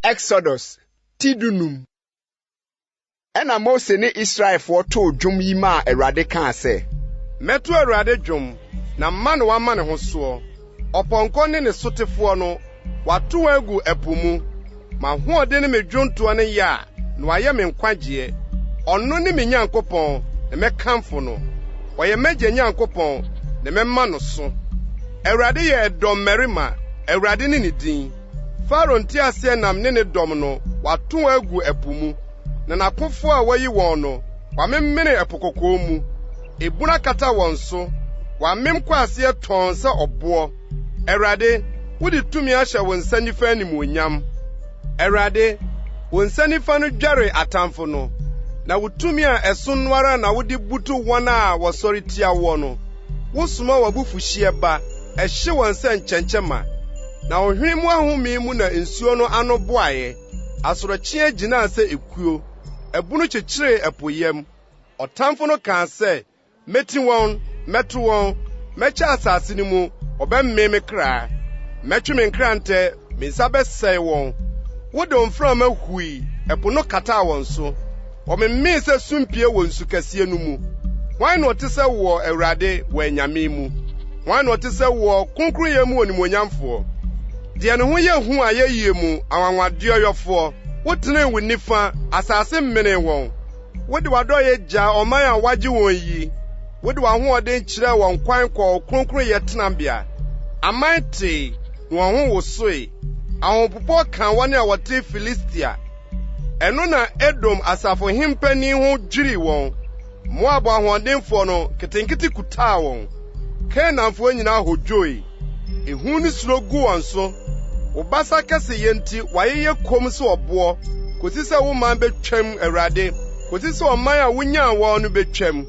Exodus ti dunum. Ɛnna Mose ne Israelfoɔ too dwom yi maa Awurade kaa sɛ. Mɛto Awurade dwom, na ma na wama ne ho soɔ. Ɔpɔnkɔ ne ne sotefoɔ no, wato wɔn agu ɛpo mu. M'ahoɔden ne me dwontoɔ ne Yah, na wayɛ me nkwagyeɛ. Ɔno ne me Nyankopɔn, na mɛkamfo no. Ɔyɛ m'agya Nyankopɔn, na mɛma no so. Awurade yɛ dɔmmarima, Awurade ne ne din. Farao nteaseɛnam ne ne dɔm no, wato wɔn agu ɛpo mu, na n'akofo a wayi wɔn no, wamemene Ɛpo Kɔkɔɔ mu. Ebunu akata wɔn so, wɔamem kɔ aseɛ tɔnn sɛ ɔboɔ. Awurade, wode tumi ahyɛ wo nsa nifa animuonyam. Awurade, wo nsa nifa no dware atamfo no, na wo tumi a ɛso no ara na wode butu wɔn a wɔsɔre tia woɔ no. Wosoma w'abufuhyeɛ ba, ɛhye wɔn sɛ nkyɛnkyɛmma. Na wo hwene mu ahome mu na nsuo no ano boaeɛ. Asorɔkyeɛ gyinaa sɛ ekuo, ebunu kyekyeree ɛpo yam. Ɔtamfo no kaa sɛ, Meti wɔn, mɛto wɔn, mɛkyɛ asase no mu, wɔbɛmee me kra. Mɛtwe me nkrantɛ, me nsa bɛsɛe wɔn. Wode wo mframa hui, ɛpo no kataa wɔn so. Wɔmemee sɛ sumpie wɔ nsu kɛseɛ no mu. Hwan na ɔte sɛ woɔ, Awurade, wɔ anyame mu? Hwan na ɔte sɛ woɔ, kronkronyɛ mu onimuonyamfoɔ? Deɛ ne ho yɛ hu ayɛyie mu, anwanwadeɛyɔfoɔ, wotenee wo nifa, asase menee wɔn. Wode w'adɔeɛ gyaa ɔman a woagye wɔn yi. Wode w'ahoɔden kyerɛɛ wɔn kwan kɔɔ wo kronkronyɛ tenabea. Aman tee, na wɔn ho wosoe. Ahopopoɔ kaa wɔn a wɔte Filistia. Ɛno na Edom asafohempanin ho dwirii wɔn. Moab ahoɔdenfoɔ no, nketenkete kutaa wɔn. Kanaanfoɔ nyinaa hodwoe. Ehu ne suro gu wɔn so. Wo basa kɛseyɛ nti wɔayeyɛ komm sɛ ɔboɔ, kosi sɛ wo man betwam, Awurade, kosi sɛ ɔman a wunyaa wɔn no betwam.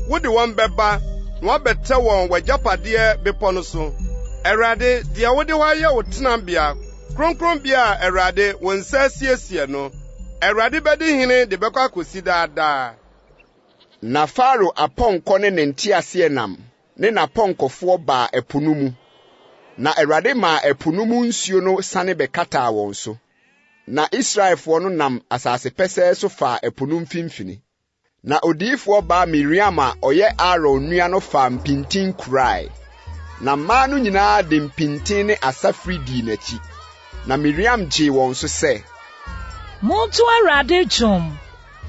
Wode wɔn bɛba, na woabɛtɛ wɔn w'agyapadeɛ bepɔ no so. Awurade, deɛ wode hɔ ayɛ wo tenabea, kronkronbea a Awurade, wo nsa asiesie no. Awurade bɛdi hene de bɛkɔ akosi daa daa. Na Farao apɔnkɔ ne ne nteaseɛnam ne n'apɔnkɔfoɔ baa ɛpo no mu, na Awurade maa ɛpo no mu nsuo no sane bɛkataa wɔn so. Na Israelfoɔ no nam asase pɛsɛɛ so faa ɛpo no mfimfini. Na odiyifoɔ baa Miriam a ɔyɛ Aaron nua no faa mpintin kurae. Na mmaa no nyinaa de mpintin ne asafiri dii n'akyi. Na Miriam gyee wɔn so sɛ. Monto Awurade dwom,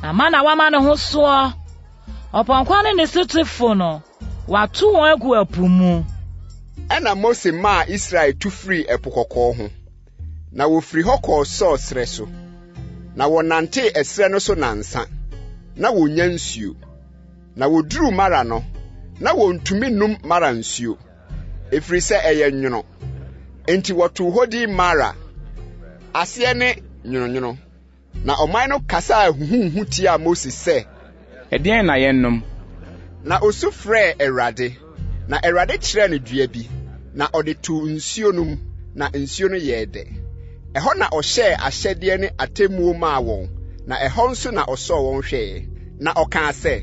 na ma na wama ne ho soɔ. Ɔpɔnkɔ ne ne sotefo no, wato wɔn agu ɛpo mu. Ɛnna Mose maa Israel tu firii Ɛpo Kɔkɔɔ ho, na wɔfiri hɔ kɔɔ Sur serɛ so. Na wɔnantee ɛserɛ no so nnansa, na wɔnnya nsuo. Na wɔduruu Mara no, na wɔntumi nnom Mara nsuo, ɛfiri sɛ ɛyɛ nwono. Enti wɔtoo hɔ din Mara, aseɛ ne nwononwono. Na ɔman no kasaa huhuhuhu tiaa Mose sɛ, Ɛdeɛn na yɛnnom? Na osu frɛɛ Awurade, na Awurade kyerɛɛ no dua bi, na ɔde too nsuo no mu, na nsuo no yɛɛ dɛ. Ɛhɔ na ɔhyɛɛ ahyɛdeɛ ne atemmuo maa wɔn, na ɛhɔ nso na ɔsɔɔ wɔn hwɛeɛ. Na ɔkaa sɛ.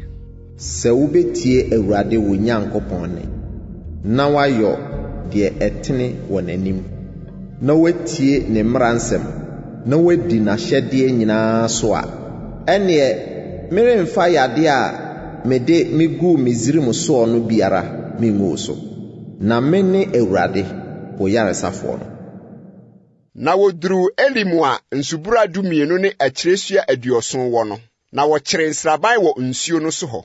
Sɛ wobɛtie Awurade wo Nyankopɔn nne, na woayɔ deɛ ɛtene wɔ n'anim, na woatie ne mmara nsɛm, na woadi n'ahyɛdeɛ nyinaa so a, ɛnneɛ meremfa yadeɛ a mede meguu Misraim soɔ no biara mengu wo so, na mene Awurade, wo yaresafoɔ no. Na wɔduruu Elim a nsubura 12 ne akyiresua 70 wɔ no, na wɔkyeree nsraban wɔ nsuo no so hɔ.